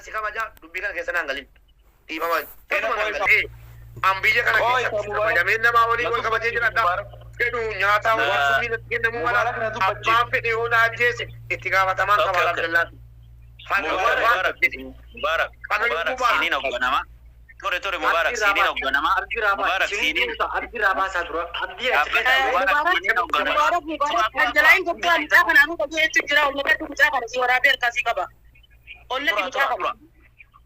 si kabajaa, dubbii kana keessa naan galin. Dhiifama Ena tasuma naan qoy galin. An biyya kana qoy keessatti Mubarak kabajameen namaa waliin na wal kabajee dubbachiisi jiraadha. Mubarak. Fedhu nyaataa waan Na summii natti kennamuu mala. Mubarak na dubbachiisi. Abbaan fedhe yoo na ajjeese itti gaafatamaan Okay, Kamaal okay. Abdallaati. Haga Mubarak, waan Mubarak, jedhe. Mubarak, Kana Mubarak, lubbuu baasa. siiniin hoogganama. Ture, ture, Mubarak, Abdii siiniin Raabaa hoogganama. Abdii Raabaa Mubarak, isiniin siiniin deemsa Abdii Raabaa isaa dura Abdii achi dhaabbata. keessa Mubarak, Mubarak, siiniin hoogganama. Mubarak, Tura, Mubarak, tura, kan tura. jalaa hin Hunda gabbu'aa mucaa keessattuu kana anuu dhageettu jira, ol naqadhu mucaa kana si waraabee harkaa si qaba. Ol naqi tura, mucaa tura, kana. tura.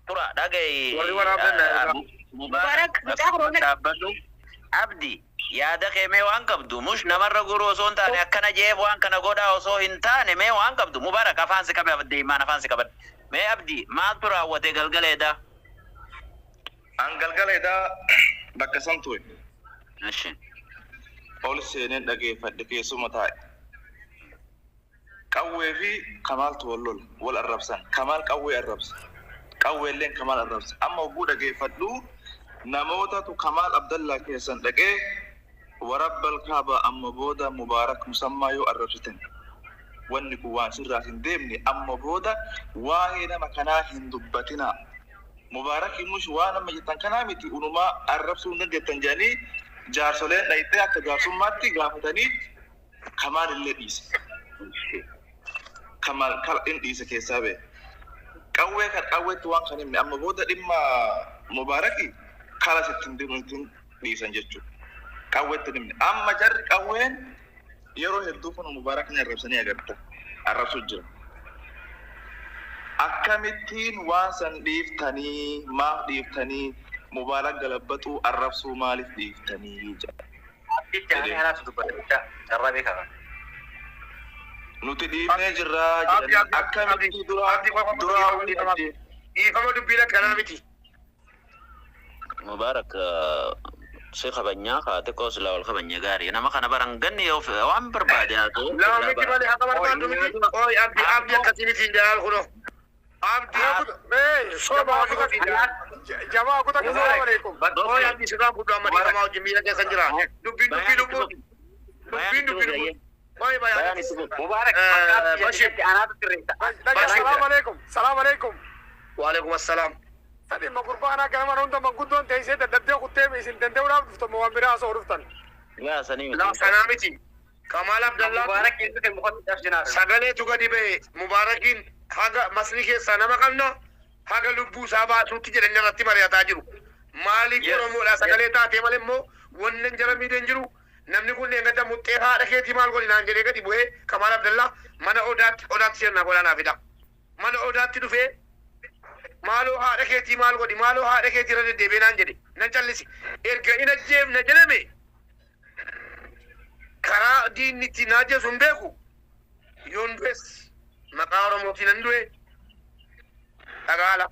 Tura, dhaga'i. Warri waraabdan na ergaa. Mubarak, Mubarak, mucaa kana ol naqi. dhaabbadhu. Abdi, yaada kee mee waan qabdu mush namarra guruu osoo hin taane, akkana jeef waan kana godhaa osoo hin taane, mee waan qabdu. Mubarak, afaan si qabe, deemaan afaan si qabadhe. Mee Abdi, maaltu raawwate galgala edaa? An galgala edaa bakka san ture. Eshi. Ol seeneen dhageeffadhe, keessuma taa'e. Qawwee fi Kamaaltu wal lola, wal arrabsan. Kamaal Qawwee arrabsa. Qawweelleen Kamaal arrabsa. Amma hogguu dhageeffadhu, namootatu Kamaal Abdallaa keessan dhaqee, warabbal kaabaa, amma booda Mubaarak Musammaa yoo arrabsitan, wanni kun waan sirraa hin deemne, amma booda waa'ee nama kanaa hin dubbatinaa. Mubaarak mush waan amma jettan kanaa miti, unumaa arrabsuu hin dandeettan jedhanii jaarsoleen dhayxee akka jaarsummaatti gaafatanii, Kamaal illee dhiise. Kamaal kal in dhiise, keessaa ba'e. Qawwee kan qawweetti waan kan himne, amma booda dhimma Mubaaraki kalas ittiin deemu ittiin dhiisan jechuudha. Qawweetti hin himne. Amma jarri qawween yeroo hedduu kun Mubaarak ni arrabsanii agarta. Arrabsuu jira. Akkamittiin waan san dhiiftanii, maaf dhiiftanii, Mubaarak galabbaxuu arrabsuu maaliif dhiiftanii jedha. Abdiitti aanee Jedhee. anaatu dubbata jecha carraa beekaa kana. Nuti dhiifnee jirraa Abdi, jedhanii Abdi, Abdi, akkamitti duraa Abdi, qofa duraa dhiifama, waliin dhiifama. ajjee. Dhiifama, dubbiin akkanaa miti. Mubarak, si kabanyaa kaa xiqqoo silaa ol kabanya gaarii nama kana baran ganni yoo waan barbaade haa ta'u Lama irraa miti bara. malee akka barbaaddu miti. Ooy Abdi, Abdi, akkasii miti hin jaal kunoo. Abdi, Mee soba jamaa waan kuta akkasii jaal. Jamaa kuta, assalamu alaikum. Ooy Abdi, sirraa fudhu amma, dhiifamaa wajjin miira keessa hin jira. Dubbiin dubbii Bayaan itti lubbuuti. fufi. Bayaan Dubbiin itti dubbii fufi ayyee. lubbuuti. Ooy bayaan Bayaan itti itti fufi. Mubarak, bakka Abdii Bashir. jedhetti anaatu sirreessa. Dhaga Bashir. Assalamu alaikum. Assalamu alaikum. Waalaikum assalaam. Sadii ma gurbaanaa ganama hunda manguddoon teessee dadhabdee kuttee isin danda'uudhaaf dhuftan moo waan biraa osoo dhuftan? Yaa sanii Laa miti. sanaa miti. Kamaal Abdallaatu Mubarak keessatti kan mukatti cabsinaaf. sagaleetu gadi ba'e, Mubaarakiin haga masrii keessaa nama qabna, haga lubbuu isaa baasuutti jedhanii irratti mari'ataa jiru. Maaliif Oromoodhaa sagalee taatee malee immoo wannan jara miidheen jiru. Namni kun gadda muxxee haadha keetii maal godhi naan jedhee gadi bu'ee, Kamaal Abdallaa mana odaatti odaatti seenaa godhaa naa fida. Mana odaatti dhufee, maaloo haadha keetii maal godhi, maaloo haadha keetii irra deddeebi'ee naan jedhe, nan callise. Erga in ajjeefna jedhame, karaa diinni ittiin na ajjeesu hin beeku. Yoon du'es maqaa Oromootiin nan du'e, dhagaala.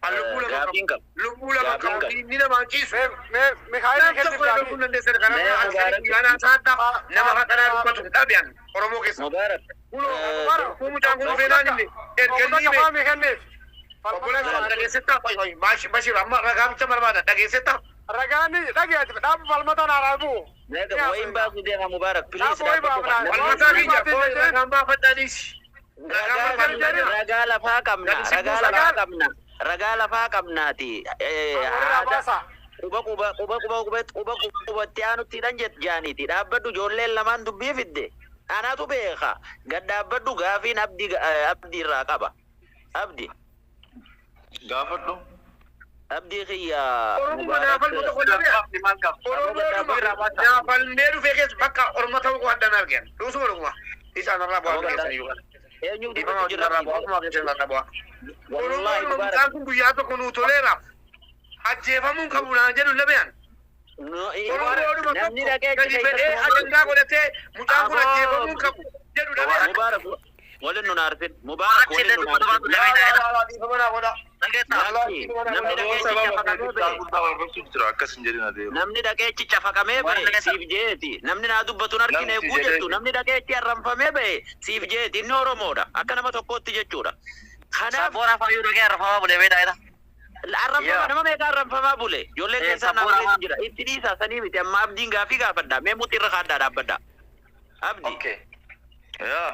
An lubbuu lama Gaafiin qabu. qaba. Lubbuu lama Gaafiin qabu. qaba. Diinni namaan ciisu. Mee mee Mikaa'el Nam kenniif tokko nama gaafii. kun dandeessan karaa Mee halkanii Mubaarak. guyyaa naan saaddaa nama haqanaa dubbatu hin dhabe an Oromoo keessa. Mubarak. Kunoo Mubarak. kun mucaan kun dhufee naan himne erga Obbo inni Takka hime. faamii kenniif. Obboleessa, dhageessettaa? Qoy qoy, Bashir, amma ragaa bicha barbaada, dhageessettaa? Ragaani dhageeti, dhaaba falmataan haaraa bu'u. Meeqa wayin baasuu deema, Mubarak, please. Dhaaba wayii dhaabbadhu. baafnaa. Falmataa kiyya, qoy, ragaan baafadhaa dhiisi. Ragaa Ragaa barbaadu qabna, ragaa lafaa qabna, Gadi si ragaa buusa. lafaa qabna, ragaa lafaa qabnaati. Warra Haada baasa. Quba quba quba quba quba quba qubatti aanutti hidhan jet jaaniiti. Dhaabbadhu, ijoolleen lamaan dubbii fidde. Anatu beeka. Gad dhaabbadhu, gaafiin Abdii Abdii irraa qaba. Abdi. Gaafadhu. Abdii kiyya. Oromuma naa falmu tokko dhabe. Maal qaba? Oromoodhuma naa falmee dhufee keessa bakka Orma ta'uu koo addaan argan. Dhuusuma dhuguma. Isaan irraa bu'aa keessan iyyuu kana. Eenyuuf Dhiifama dubbachuu wajjin jirra? irraa bu'aa, akkuma keessan irraa bu'aa. Wallahi Oromoodhuma Mubarak. mucaan kun guyyaa tokko nuu toleera. Ajjeefamuun qabu naan jedhu labean. Oromoodhuma Namni tokko dhaqee gadi fedhee ajandaa godhatee mucaan kun Aboo. ajjeefamuun qabu jedhu dhabe. Mubarak, waliin nun aarsin. Mubarak, waliin nun aarsin. Laa laa laa laa, dhiifama naa godha. Namni dhaqee cafaqamee ba'e. Guddaa arrabsuuf jira, akkas hin jedhin adeemu. Namni dhaqee cafaqamee ba'e siif jeeti. Namni naa dubbatu hin argine Namni si eeguu jettu. jedhee. Namni dhaqee arranfamee ba'e siif jeeti. Inni Oromoodha. Akka nama tokkootti jechuudha. Kanaaf Sabboon afaan dhaqee arrafamaa bulee beektaa jedha. Arranfama nama meeqa arranfamaa bule. Ijoollee keessaa sabboon naa jira. Itti dhiisaa, sanii miti. Amma Abdiin gaafii gaafadha. Mee muxii irra kaaddaa dhaabbadha. Abdi. Okay. Yaa.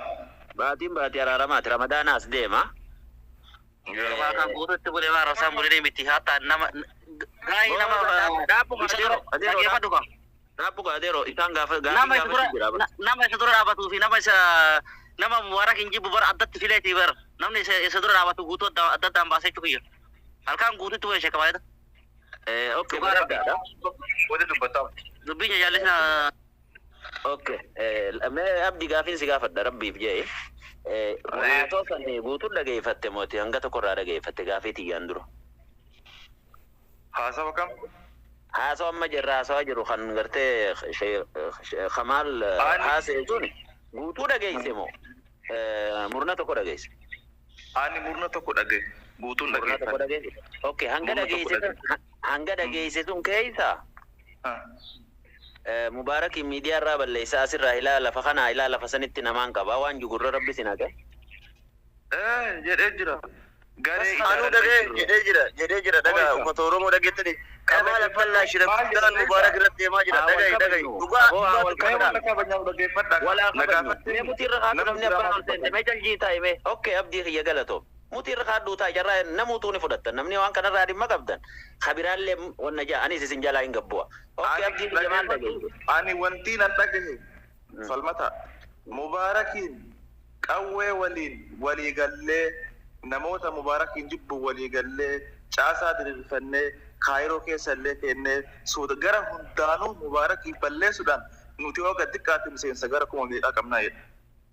Baatiin baatii araaramaati. Ramadaanaas deema. Halkan guutuutti bulee waan arrabsaan bulee miti. Hatta nama gaa'ii nama Dhaabbu isa dura dhaggeeffadhu qaba. Dhaabbu adeero isaan gaafa Nama isa dura gaafachuu jira. nama isa dura dhaabatuu fi nama isa nama Mubaarak hin jibbu bara addatti fileetii bara namni isa dura dhaabatu guutuu adda adda addaan baasee kiyya. Halkan guutuutti bulee sheekamaayita. Okay, bareedaadha. Wadi dubbataa. Dubbiin jaallisna. Okay, mee Abdi gaafiin si gaafadha rabbiif jee. Haasoo san guutuun dhageeffatte mooti hanga tokkorraa dhageeffatte gaafii tiyyaan dura. Haasawa kam? Haasoo amma jirra haasawaa jiru kan gartee Kamaal haasa'e sun guutuu dhageesse moo murna tokko dhageesse? Ani murna tokko dhagaye. Guutuun Murna tokko dhageeffadhe. dhageesse. Okay, hanga Murna tokko dhageesse hanga dhageesse sun keessa Mubaarak miidiyaa irraa balleessaa asirraa ilaa lafa kanaa ilaa lafa sanitti namaan qaba waan jugurra rabbi sin haqe. Jedhee jira. Garee Anuu dhagee jedhee jira dhagaa uummata Oromoo dhageettani. Kamaal Abdallaa shira guddaan Mubaarak irratti deemaa jira. Dhagahi dhagahi dhugaa dhugaa dubbadha. Walaa kabajnu. Mee muti irra kaadhu namni abbaan ol seente mee jaljii taa'e mee. Okay, Abdii kiyya galatoo. Muti irra kaadhuu taa'e jarraa namuutuu ni fudhattan namni waan kanarraa dhimma qabdan. Kabiraallee wanna jaa anis isin jalaa hin gabbu'a. Okay, Abdii kiyya maal dhageesse? Ani wanti nan dhagahe falmata Mubaarakiin qawwee waliin walii gallee namoota Mubaarakiin jibbu walii gallee caasaa diriirfannee Kaayiroo keessa illee keennee suuta gara hundaanuu Mubaarakiin balleessuudhaan nuti yoo gad xiqqaatti miseensa gara 5,000 qabnaa jedha.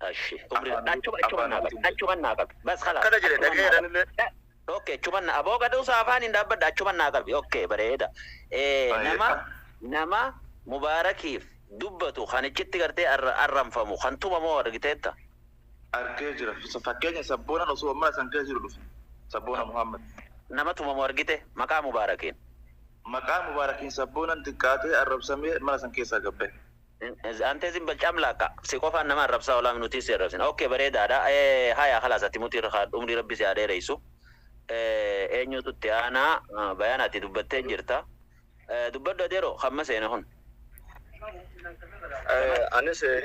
Ashi, umri achuma achuma naa qabi achuma naa qabi bas kalaas. Akkana jedhe dhagaheedhaan illee. Okay, achuma naa aboo gadhuusa afaan hin dhaabbadha achuma naa qabi. Okay, bareeda. Nama Mubaarakiif dubbatu kan ichitti gartee arranfamu kan tumamoo argiteetta. Argee jira. Fakkeenya sabboonaan osoo mana san keessa jiru dhufe. Sabboona Muhammad. Nama tumamoo argite maqaa Mubaarakiin. Maqaa Mubaarakiin sabboonaan xiqqaatee arrabsamee mana san keessaa gabbe. Ante zin balcamlaaka si qofaan nama arrabsaa olaa nuti si arrabsina. Okay, bareedaadha. Haya khalaas ati muti irra umrii rabbi si haa dheereysu. Eenyutu itti aanaa bayaan ati dubbattee jirta. Dubbadhu adeero hamma seene hun. Anis live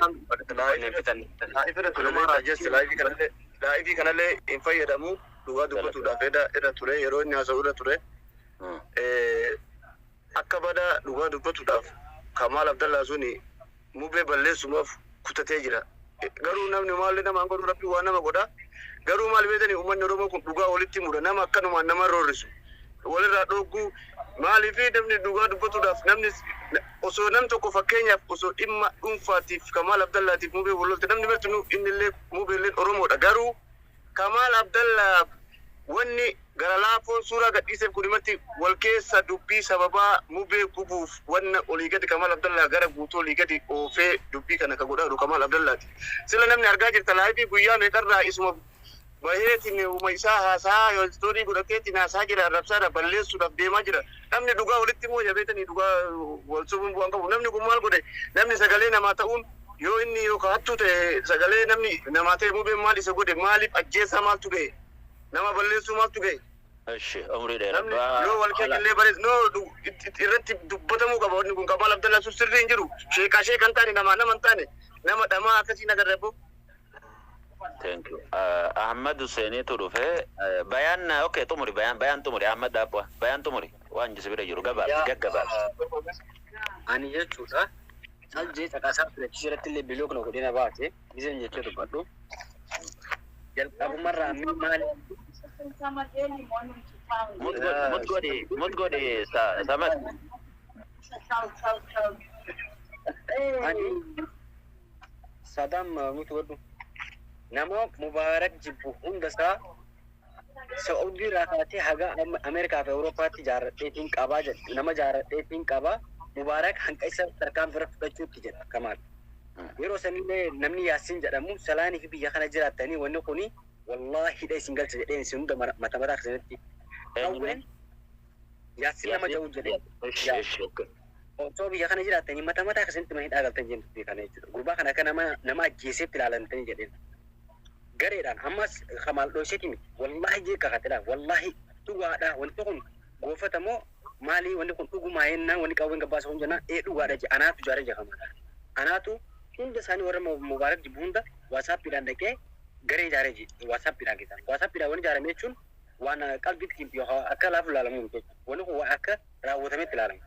irra ture just live kanallee hin fayyadamu dhugaa dubbatuudhaaf irra ture yeroo inni haasa'u irra ture. Akka bada dhugaa dubbatuudhaaf Kamaal Abdallaa suni mubee balleessumaaf kutatee jira. Garuu namni maalli namaan godhu rabbi waan nama godha. Garuu maal beetani uummanni Oromoo kun dhugaa walitti muda nama akkanumaan nama roorrisu. Walirraa dhogguu maaliif namni dhugaa dubbatuudhaaf namni osoo nam tokko fakkeenyaaf osoo dhimma dhuunfaatiif Kamaal Abdallaatiif mubee walolte namni marti nu innillee mubeelleen Oromoodha. Garuu Kamaal Abdallaa wanni gara laafoon suuraa gadhiiseef kun himatti wal keessa dubbii sababaa mubee gubuuf wanna olii gadi Kamaal Abdallaa gara guutuu olii gadi oofee dubbii kana ka godhaa jiru Kamaal Abdallaati. Sila namni argaa jirta live guyyaa meeqarraa isuma baheetiin uma isaa haasaa istoorii godhateetiin haasaa jira arrabsaadha balleessuudhaaf deemaa jira. Namni dhugaa walitti moo jabeetanii dhugaa wal sobuun bu'aan qabu. Namni kun maal godhe namni sagalee namaa ta'uun yoo inni yookaan hattuu ta'e sagalee namni namaa ta'e mubeen maal isa godhe maaliif ajjeessaa maaltu ga'e nama balleessuu maaltu ga'e. Ishi umrii Namni dheeraa. yoo wal keekillee barees no irratti dubbatamuu qaba wanni kun Kamaal Abdallaa sun sirrii hin jiru sheekaa sheekan taane namaa nama hin taane nama dhamaa akkasii nagarra abbo. Thank you. Ahmad Huseenitu dhufe. Bayaan okay xumuri bayaan bayaan xumuri Ahmad Daabwa bayaan xumuri waan jisi bira jiru gabaabsi gaggabaabsi. Ani jechuudha. Caljee caqasaa filachiisuu irratti illee biloo kana godhina baate giseen jechuu dubbadhu. Jalqabumarraa mee maali? Mut godhi mut godhi Samad. Ani Sadam mutu godhu. Nama Mubaarak jibbu hundasaa Saa'udii irraa kaatee haga Ameerikaa fi Awurooppaatti jaarradheetiin qabaa jedha. Nama jaarradheetiin qabaa. Mubaarak hanqa isa tarkaan bira fudhachuutti jedha Kamaal. Yeroo sanillee namni Yaasiin jedhamu salaanii fi biyya kana jiraattanii wanni kuni wallaahi hidha isin galcha jedheen isin hunda mata mataa keessatti. Qawween Yaasiin nama ja'u jedhee. Ishi ishi okay. Osoo biyya kana jiraattanii mata mataa keessatti mana hidhaa galtan jennu kana jechuudha. Gurbaa kana akka nama ajjeesetti ilaalantanii jedheen. Gareedhaan ammas Kamaal dho'iseeti miti. Wallaahi jee kakatedha. Wallaahi dhugaadha. Wanti kun goofatamoo maalii wanni kun dhugumaa jennaan wanni qawween gabbaasa kun jennaan ee dhugaadha je anaatu jaare je Kamaal. Anaatu hunda isaanii warra Mubaarak jibbu hunda waasaappiidhaan dhaqee garee ijaaree je waasaappiidhaan keessaan. Waasaappiidhaan wanni ijaarame jechuun Waan qalbiitti yookaan akka laafu ilaalamu miti jechuudha. Wanni kun waan akka raawwatametti ilaalama.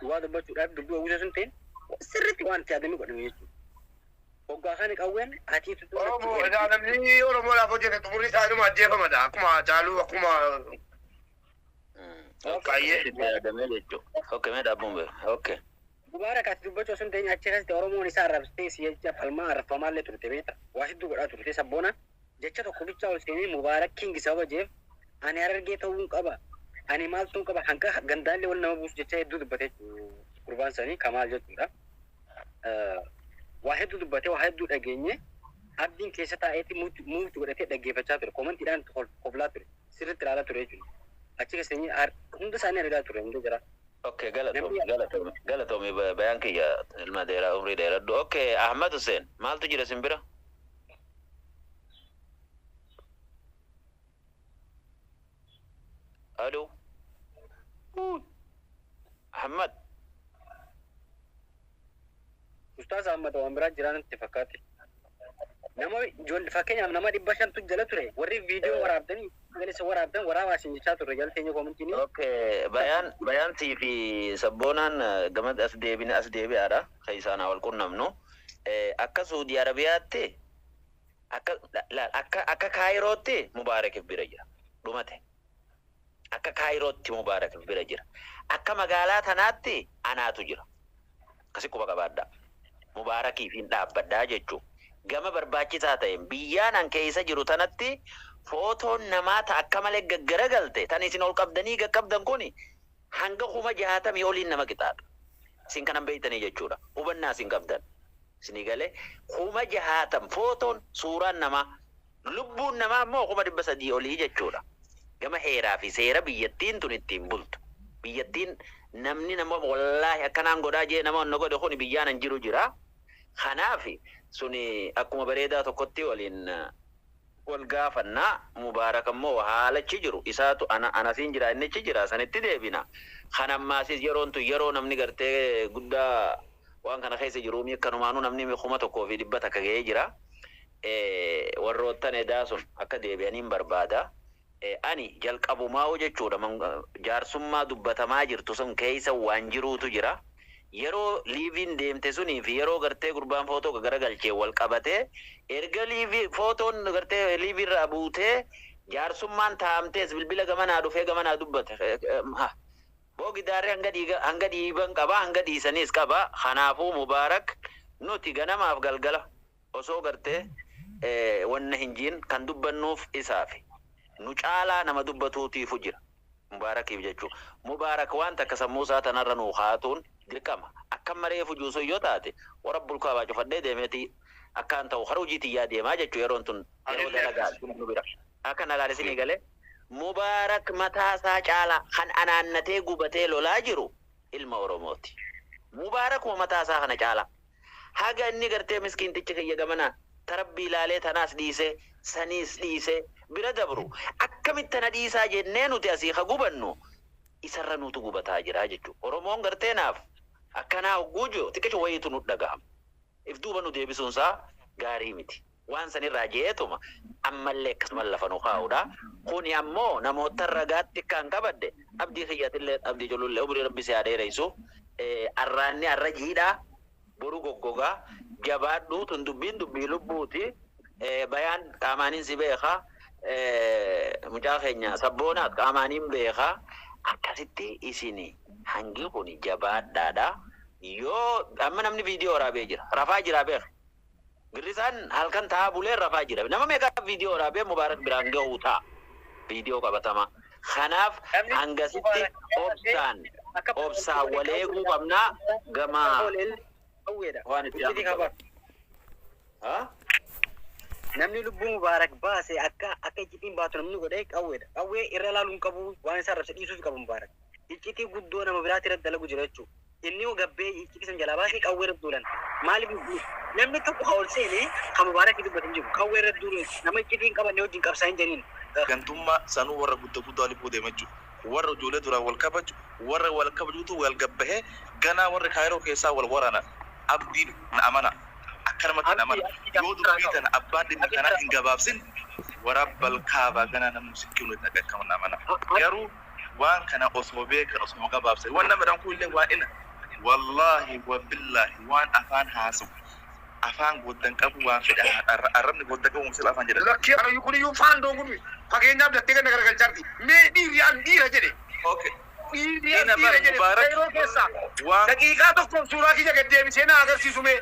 Dhugaa dubbachuudhaaf dubbii hawwisa sun ta'in sirriitti waan itti yaadamee godhame jechuudha. Hoggaa kana qawween ati Oromoo egaa namni Oromoodhaaf hojjete xumurri isaa inuma ajjeefamadha. Akkuma Hacaaluu akkuma Okay, itti yaadamee jechuudha. Okay, mee dhaabbuun beeku. Okay. Mubaarak ati dubbachuu osoo hin ta'in achi keessatti Oromoon isaa arrabsitee si jecha falmaa arrabfamaallee turte beekta. Waa hedduu godhaa turte sabboona. Jecha tokko bichaa ol seenee Mubaarak King sababa jeef ani Harargee ta'uun qaba. Ani maal ta'uun qaba hanga gandaallee wal nama buusu jecha hedduu dubbate gurbaan sanii Kamaal jechuudha. Waa hedduu dubbate waa hedduu dhageenye abdiin keessa taa'eeti muuti godhatee dhaggeeffachaa ture. Komantiidhaan koblaa ture. Sirriitti ilaalaa ture jechuudha. Achi keessa hunda isaanii argaa ture hunda jira. Okay, galatoomi, galatoomi, galatoomi bayaan kiyya ilma dheeraa umrii dheeradhu. Okay, Ahmad Hussein, maaltu jira isin bira? Alo. Ahmad. Ustaaz Ahmad waan biraa jiraan itti fakkaate. Nama ijoollee fakkeenyaaf nama 500tu jala ture warri viidiyoo waraabdanii sagalee isa waraabdan waraabaa isin jechaa turre jala teenya koomintiin. Okay, bayaan bayaan sii fi sabboonaan gama as deebine as deebi'aadha. Kan isaan haa wal qunnamnu. Akka Suudii Arabiyaatti akka la- akka akka Kaayirootti Mubaarakif bira jira. Dhumate. Akka Kaayirootti Mubaarakif bira jira. Akka magaalaa tanaatti anaatu jira. Akkasi quba qabaadhaa. Mubaarakiif hin dhaabbadhaa jechuu. Gama barbaachisaa ta'een biyyaan an keessa jiru tanatti footoon namaa ta akka malee gaggaragalte tan isin ol qabdanii gaqqabdan kuni hanga 60,000 oliin nama qixaaxa. Isin kanan beektanii jechuudha. Hubannaa isin qabdan. Isinii galee 60,000 footoon suuraan namaa lubbuun namaa immoo 300,000 olii jechuudha. Gama heeraa fi seera biyyattiin tun ittiin bultu. Biyyattiin namni nama wallaahi akkanaan godhaa jee nama wanna godhe kuni biyyaan hin jiru jira. Kanaaf suni akkuma bareedaa tokkotti waliin wal gaafannaa. Mubaarak ammoo haalachi jiru isaatu ana anasiin jira inni achi jira sanitti deebina. Kan ammaasis yeroon tun yeroo namni gartee guddaa waan kana keessa jiru akkanumaanuu namni 1,100 ga'ee jira. Warroottan edaa sun akka deebi'aniin barbaada. Ani jalqabumaa'u jechuudha jaarsummaa dubbatamaa jirtu sun keessa waan jiruutu jira. Yeroo liiviin deemte sunii fi yeroo gartee gurbaan footoo garagalchee wal qabatee erga liivii footoon gartee liivii irraa buutee jaarsummaan taa'amtees bilbila gamanaa dhufee gamanaa dubbate. Boo gidaarri hanga dhiiga hanga dhiiban qaba hanga dhiisaniis qaba. Kanaafuu Mubaarak nuti ganamaaf galgala osoo gartee wanna hin jiin kan dubbannuuf isaafi. Nu caalaa nama dubbatuutiifu jira. Mubaarakiif jechuu. Mubaarak waan takka sammuu isaa tanarra nuu kaatuun dirqama. Akka maree fujuusun yoo taate warabbul kaabaa cufadhee deemeeti akkaan ta'u kara hojii tiyyaa deemaa jechuu yeroon tun yeroo dalagaa nu bira. Akka na laale galee Mubaarak mataa isaa caalaa kan anaannatee gubatee lolaa jiru ilma Oromooti. Mubaarakuma mataa isaa kana caalaa. Haga inni gartee miskiinticha kiyya gamanaa tarabbii ilaalee tanaas dhiisee saniis dhiisee bira dabru akkamitti tana dhiisaa jennee nuti asii ka gubannu isarra nutu gubataa jira jechuudha. Oromoon gartee naaf akkanaa hogguu jiru xiqqisho wayiitu nu dhagahama. If duuba nu deebisuun isaa gaarii miti. Waan sanirraa jeetuma ammallee akkasuma lafa nu kaa'udha. Kuni ammoo namoota ragaatti kan qabadde abdii kiyyaatillee abdii ijoollee umrii rabbi si haa dheeressu. Arraanni arra jiidhaa boru goggogaa jabaadhu tun dubbiin dubbii lubbuuti. Bayaan qaamaaniin si beeka. Mucaa keenya sabboonaat qaamaaniin beeka. Akkasitti isin hangi kun jabaadhaadha. Yoo amma namni viidiyoo waraabee jira. Rafaa jira beeka. Girrisaan halkan taa'aa bulee rafaa jira. Nama meeqa viidiyoo waraabee Mubaarak biraan gahuu ta'a. Viidiyoo qabatama. Kanaaf hangasitti obsaan obsaan wal eeguu qabnaa gama waan itti aanu. Namni lubbuu Mubaarak baase akka akka iccitiin baatu namni godhe qawweedha. Qawwee irra ilaaluun qabu waan isaa arrabse dhiisuuf qabu Mubaarak. Iccitii guddoo nama biraatti irratti dalagu jira jechuudha. Inni gabbee iccitii san jalaa baasee qawwee irra duulan. Maaliif namni tokko ka ol seene kan Mubaarak dubbatu hin jiru. Qawwee irra duulu nama iccitii hin qabanne wajjin qabsaa hin jedhiin. Gantummaa sanuu warra guddaa guddaa waliin deema jechuudha. Warra ijoollee duraan wal kabaju, warra wal kabajuutu wal gabbahee ganaa warri Kaayiroo keessaa wal waraana. Abdiin na amana. Akkanumatti nama yoo dubbii tana abbaan dhimma kanaa hin gabaabsin, warabbal kaabaa ganaa namni sikkiinu itti akkama namana. Garuu waan kana osoo beekan, osoo gabaabsan, waan nama dhaan kun illee waan ina wallaahi wa billaahi waan afaan haasawu afaan goddan qabu, waan fedha arrabni goddan qabu sila afaan jedhan. Lakkii, anayyuu kun iyyuu faandoon kun fageenyaaf dattee ganda garagalchaarti. Mee dhiirri an dhiira jedhe. Dhiirri an Ina dhiira bar jedhe Mubaarak yeroo keessaa waan daqiiqaa tokkoof suuraa kiyya gad deebisee na agarsiisu. Mee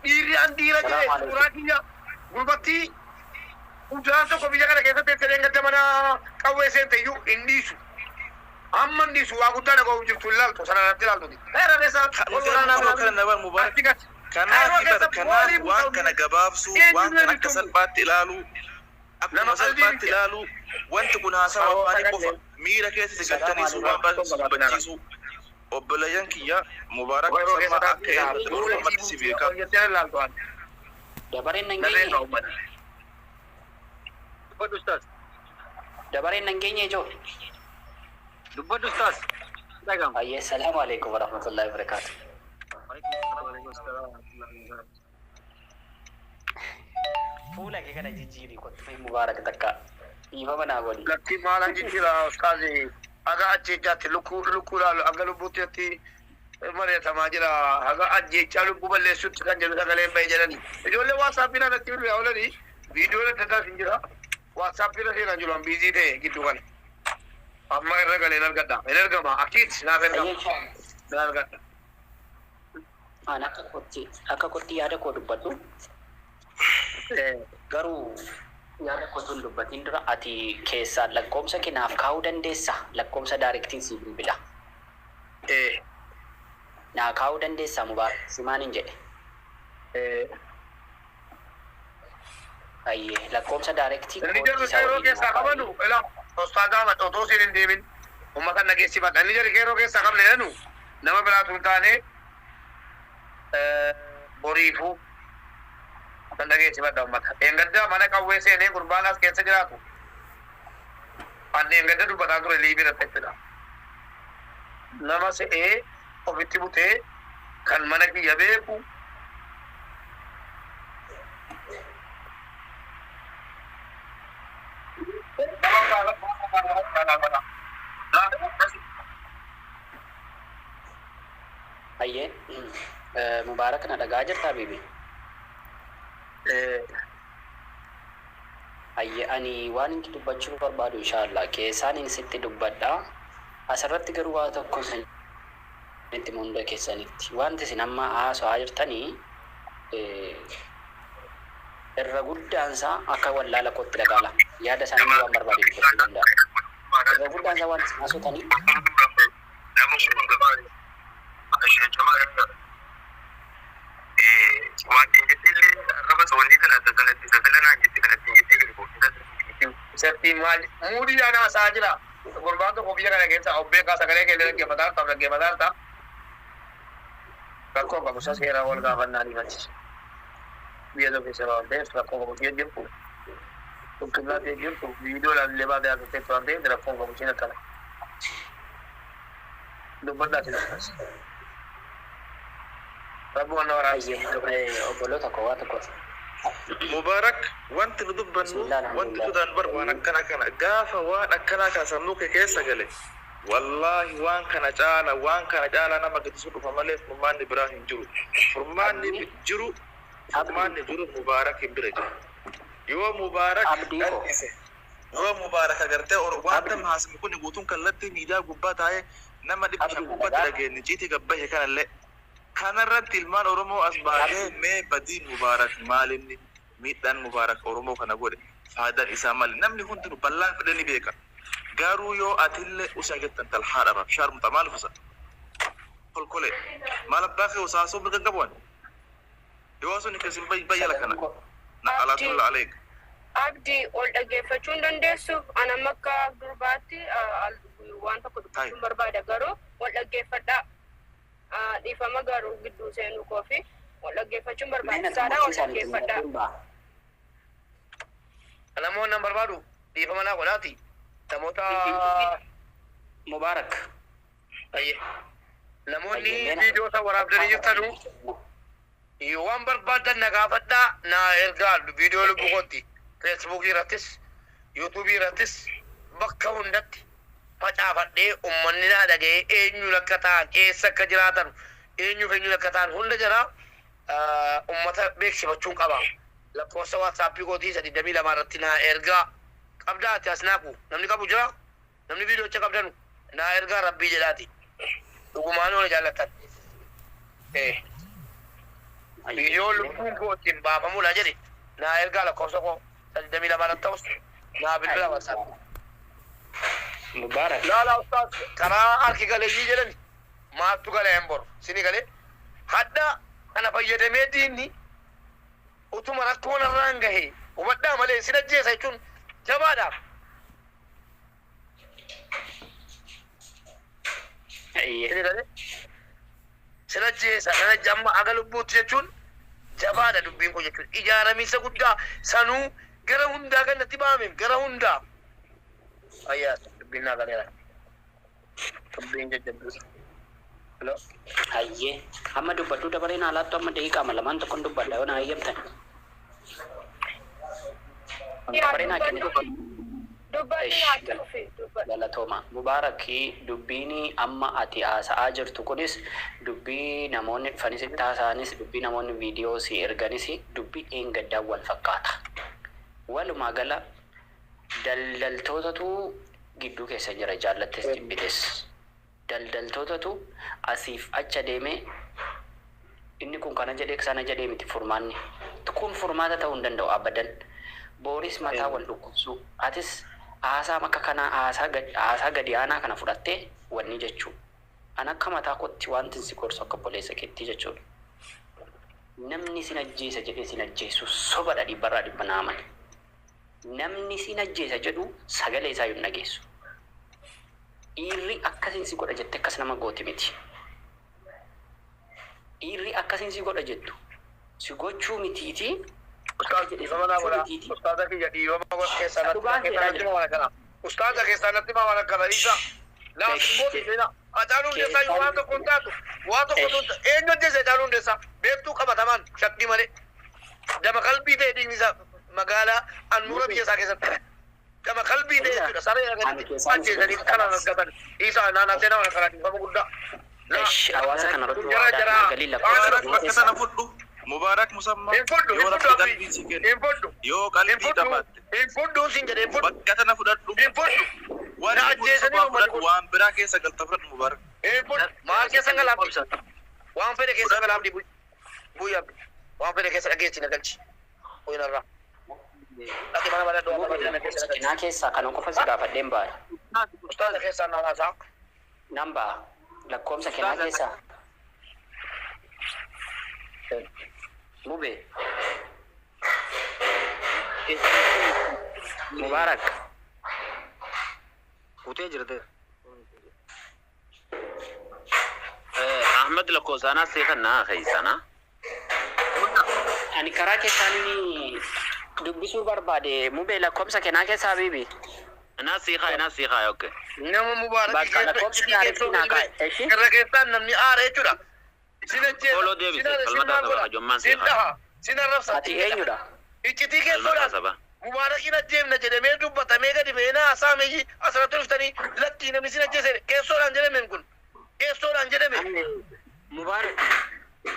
dhiirri an dhiira jedhe Salaamu alaikum. suuraa kiyya gurbattii udaan tokko biyya kana keessatti teessee gadda mana qawwee seente iyyuu hin dhiisu. Amma hin dhiisu, waa guddaa dhaga'uuf jirtu hin laaltu sana irratti ilaaltuti. Heera keessa ol waraanaa Kunoo kana nama Mubaarak achi gad. kanaaf Kairoo bar keessa kanaaf boolii waan buusa kana gabaabsuu, waan kana akka salphaatti ilaaluu, akkuma Nama qalbii salphaatti miti. ilaaluu, wanti kun haasawa afaanii qofa, miira keessatti galtanii suuraan baachisu. Obboleeyyan kiyya, Mubaarak Kairoo keessa Sammaa akka eenyutti Oromatti si beeka. Jettee ilaaltu waan. Dabareen nan Narreen geenye. uummata. Dubbadhu, ustaas. Dabareen nan geenye ijoo. Dubbadhu, ustaas. Dhagama. Ayyee, salaamu alaikum warahmatullahi wabarakatuh. Waalaikum salaam. Fuula kee kana jijjiiri kottu Mubaarak takka. Dhiifama naa godhi. Lakki, maalan jijjiira ustaazi? Haga ajjeechaatti lukkuu lukkuu laalu haga lubbuutti mari'atamaa jira. Haga ajjeechaa lubbuu balleessutti kan jedhu sagaleen bahe jedhani. Ijoollee WhatsAppii irratti bilbilaa oolanii viidiyoon adda addaas hin jira. WhatsAppii irra seenaa jiru, an busy ta'e gidduu kana. Amma irra galeen argadha. Hin ergama. Akiit naaf ergama. Na argadha. An akka kootti yaada koo dubbadhu. Garuu yaada koo tun dubbatiin dura ati keessaan lakkoomsa kee naaf kaa'uu dandeessa. Lakkoomsa directiin sii bilbila. Naa kaa'uu dandeessaa, Mubaarak? Simaan hin jedhe. Ayyee, lakkoomsa directii Inni kootii jarri isaa qeerroo waliin keessaa naa kaa'i. qabanu ila Ustaaz Ahmad otoo siin hin deemin uummata nageessifadha. Inni jarri qeerroo keessaa qabne jedhanu nama biraatu hin taane boriifuu kan dhageessifadha uummata. Eengadda mana qawwee seenee gurbaan as keessa jiraatu. Ani eengadda dubbataa ture liibii irratti jechuudha. Nama se'ee ofitti butee kan mana kiyya beeku Ayyee, Mubaarak, na dhagaa jirtaa, bibi? Ayyee, ani waan inni dubbachuu barbaadu inshaallah keessaan sitti dubbadha. Asirratti garuu waa tokko isinitti hunda keessanitti. Wanti isin amma haasa'aa jirtanii irra guddaansaa akka wallaala kootti dhagaala. Yaada isaanii waan barbaade dubbachuu danda'a. Irra guddaansaa waan isin haasotanii Isatti maal muudii ana haasa'aa jira. Gurbaan tokko biyya kana keessa of beekaa, sagalee keenya dhaggeeffataa jirta, dhaggeeffataa jirta. Rakkoo qabu isa seera wal gaafannaa dhiifachisa. Biyya tokko keessa waan ta'eef rakkoo qabu ishee jirtu. Dhukkubnaa ta'e jirtu viidiyoo ilaallee baatee haasofteetti waan ta'eef rakkoo qabu isheen akkana. Dubbadhaa si akkas. Rabbi waan waraabsee. Obboloota koo, waa tokko. Mubaarak, wanti nu dubbannu, wanti sodaan bar waan akkana kana gaafa waan akkanaa kana sammuu kee keessa gale, wallaahi waan kana caala, waan kana caala nama gadhiisu dhufa malee furmaanni biraa hin jiru. Furmaanni jiru, furmaanni jiru Mubaarak hin bira jiru. Yoo Mubaarak gadhiise, yoo Mubaarak agartee waan nama haasa'u kun guutuun kallattii miidiyaa gubbaa taa'ee nama 500 gubbaatti dhageenye ciitii gabbahe kanallee kanarratti ilmaan Oromoo as baatee mee badiin Mubaarak maalinni, miidhaan Mubaarak Oromoo kana godhe, faayidaan isaa maali? Namni hundinuu bal'aan fedhe ni beeka. Garuu yoo atillee usa jettan talhaadha rab shaarmuxa maal fusa kolkolee maal abbaa kee usaasuu mirga qabuan yoo sun keessin bayyala kana na alaatulla aleek. Abdi, ol dhaggeeffachuu hin dandeessu. Ani amma akka durbaatti waan tokko dubbachuun barbaada, garuu ol dhaggeeffadhaa. Dhiifama garuu gidduu seenuu koofi ol dhaggeeffachuun barbaachisaadha. Ol dhaggeeffadhaa. Namoonni nan barbaadu dhiifama naa godhaati. Namoota Mubaarak. Ayyee. Namoonni viidiyoo isaa waraabdanii jirtanu Waan barbaadan na gaafadhaa, naa ergaa viidiyoo lubbuu kootti. Feesbuukii irrattis, yuutuubii irrattis, bakka hundatti facaafadhee uummanni naa dhaga'ee eenyuun akka ta'an, eessa akka jiraatan, eenyuuf eenyuun akka ta'an hunda jara uummata beeksifachuun qaba. Lakkoofsa waatsaappii kootii isa 22 irratti naa ergaa. Qabdaa ati as naaku namni qabu jira, namni viidiyoocha qabdanu naa ergaa, rabbii jedhaati. Dhugumaan oole jaallattan. Viidiyoo lubbuun koo ittiin baafamudha jedhe naa ergaa, lakkoofsa koo isa 22 irratti ta'us naa bilbila waatsaappii. Mubaarak. Laala ustaaz, karaa harki galeeyyii jedhani maaltu galee hin boru sini galee hadda kana fayyadamee diinni utuma rakkoon irraan gahe hubadhaa malee sin ajjeesa jechuun jabaadhaaf. Sini galee sin ajjeesa nana amma aga lubbuutti jechuun jabaadha dubbiin kun jechuun ijaaramiinsa guddaa sanuu gara hundaa kan natti ba'ame gara hundaa. Ayyaa, dubbiin naa galeera. Dubbiin jajjabduudha. Hello. Hayyee, amma dubbadhu, dabareen haalaattu amma daqiiqaama lamaan tokkon dubbadha yoo na hayyamtan. Dabaree naa kennitu. Dubbadhu. Ish, Nyaachuu fi dubbadhu. Galatooma. Mubaarakii, dubbiin amma ati haasa'aa jirtu kunis, dubbii namoonni dhufanis itti haasa'anis, dubbii namoonni viidiyoo si erganis, dubbii dheengaddaan wal fakkaata. Walumaa gala daldaltootatu gidduu keessa jira, jaallattes jibbites. Daldaltootatu asiif acha deemee inni kun kana jedhee sana jedhee miti furmaanni. Kun furmaata ta'uu hin danda'u abadan. Booris mataa wal dhukkubsuu. Atis haasaa akka kanaa haasaa gadi aanaa kana fudhattee wanni jechuu. An akka mataa kootti wanti si gorsu akka obboleessa keettii jechuudha. Namni sin ajjeesa jedhee sin ajjeesu sobadha, dhibbarraa dhibba naa amani. Namni sin ajjeesa jedhu sagalee isaa hin dhageessu. Dhiirri akkasiin si godha jette akkas nama gooti miti. Dhiirri akkasiin si godha jettu si gochuu mitiiti. Ustaaz, dhiifama naa godhaa. Ustaaza kiyya, dhiifama godha, keessaa natti Dhugaan keessaa seeraa natti hima waan akkana. Ustaaza, keessaa natti hima waan akkana dhiisa. Laa gooti seenaa. Hacaaluu Hundeessaa iyyuu waan tokko hin taatu. Waa tokko eenyu ajjeese Hacaaluu Hundeessaa? Beektuu qabatamaan shakkii malee. Dama qalbii ta'e dhiigni isaa magaalaa handhuura biyya isaa keessatti. Dama qalbii ta'e jechuudha. Saree Ani argatanii keessaan si ajjeesanii kanaan argatan. Dhiisa naannoo seenaa waan akkana, dhiifama guddaa. Laa Esh, hawaasa kana irratti kun jara waadaa jara naa galii lakkoofsa waan Mubaarak, kennaa bakka keessaa. sana fudhu. Mubaarak Musammaa, Hin fudhu, yoo hin rabbi fudhu qalbii abbii. si kenne, Hin fudhu. yoo Hin qalbii fudhu. qabaatte Hin fudhu sin jedhe, hin fudhu. bakka tana fudhadhu. Hin fudhu. Warri Na kun ajjeesanii sobaa uummanni fudhadhu, kun. waan biraa keessa galta, fudhadhu Mubaarak. Hin fudhu. Maal keessa galaafti? Waan fedhe keessa galaafti bu'i abbi. Waan fedhe keessa dhageessi na galchi. Bu'i narraa. Dhaqi mana baladhu waan barbaade na keessa na galchi. Cinaa keessaa kana qofa si gaafadheen ba'a. Ustaaza keessaa na haasaa. Nan ba'a. Lakkoofsa kennaa keessaa. Mube. Mubaarak. Kutee jirte. Ahmed, lakkoofsaanaa seekannaa keessana. Ani karaa keessaanii dubbisuu barbaade. Mube, lakkoofsa kennaa keessaa bibi. Naa siiqaa, naa siiqaa, okay. Nama Mubaarak Bakka lakkoofsa gaariitti naa kaa'e. Eshi? irra keessaan namni aara jechuudha. Sin ajjeesa. Follow deebise, Sin falmataa maal saba, godha? hajommaan Sin seeqaa. dhaha. Sin arrabsa. Ati eenyudha? Iccitii Falmataa keessoodhaan saba. Mubaarakiin ajjeefna jedhamee dubbatamee gadi ba'ee haasaamee asirratti dhuftanii lakkii namni sin ajjeese keessoodhaan jedhame kun. Keessoodhaan jedhame. Mubaarak,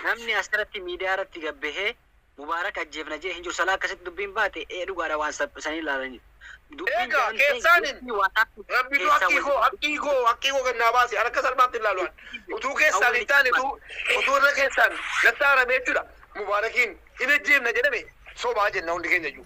namni asirratti miidiyaa irratti gabbahee Mubaarak ajjeefna jee hin jiru. Salaa akkasitti dubbiin baate ee dhugaadha, waan salphisanii ilaalanii. Dubbiin Egaa jedhamte keessaaniin dubbii WhatsApp Rabbitu keessa haqqii koo, haqqii koo, haqqii koo gannaa baase harka salphaatti ilaalu. Utuu keessaan hin taane, utuu irra keessaan natti haarame jechuudha. Mubaarakiin hin ajjeefna jedhame sobaa jenna hundi keenya iyyuu.